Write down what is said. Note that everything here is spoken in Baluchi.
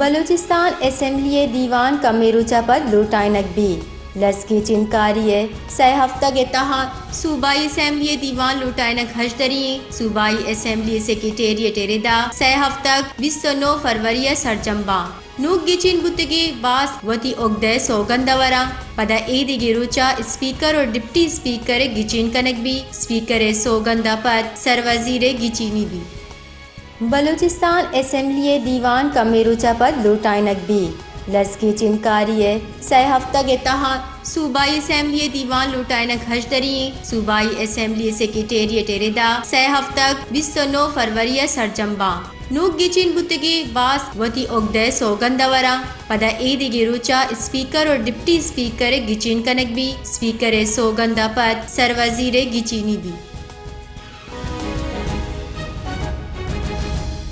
بلوچستان اسمبلی ءِ دیوان کمے روچ ءَ پد لوٹائینگ بیت۔ لس گچین کاری ءِ سئے ہفتگ ءِ تہا صوبائی اسمبلی ءِ دیوان لوٹائینگ ہژدری ایں۔ صوبائی اسمبلی ءِ سیکرٹریٹ ءِ ردا سئے ہفتگ بیست ءُ نو فروری ءَ سرجم باں۔ نوک گچین بوتگیں باسک وتی اگدہ ءِ سوگند ءَ وراں۔ پدا اے دگہ روچ ءَ اسپیکر ءُ ڈپٹی اسپیکر ءِ گچین کنگ بیت۔ اسپیکر ءِ سوگند ءَ پد سروزیر ءِ گچینی بیت۔ بلوچستان اسمبلی ءِ دیوان کمے روچ ءَ پد لوٹائینگ بیت۔ لس گچین کاری ءِ سئے ہفتگ ءِ تہا صوبائی اسمبلی ءِ دیوان لوٹائینگ ہژدری ایں۔ صوبائی اسمبلی ءِ سیکرٹریٹ ءِ ردا سئے ہفتگ بیست ءُ نو فروری ءَ سرجم باں۔ نوک گچین بوتگیں باسک وتی اگدہ ءِ سوگند ءَ وراں۔ پدا اے دگہ روچ ءَ اسپیکر ءُ ڈپٹی اسپیکر ءِ گچین کنگ بیت۔ اسپیکر ءِ سوگند ءَ پد سروزیر ءِ گچینی بیت۔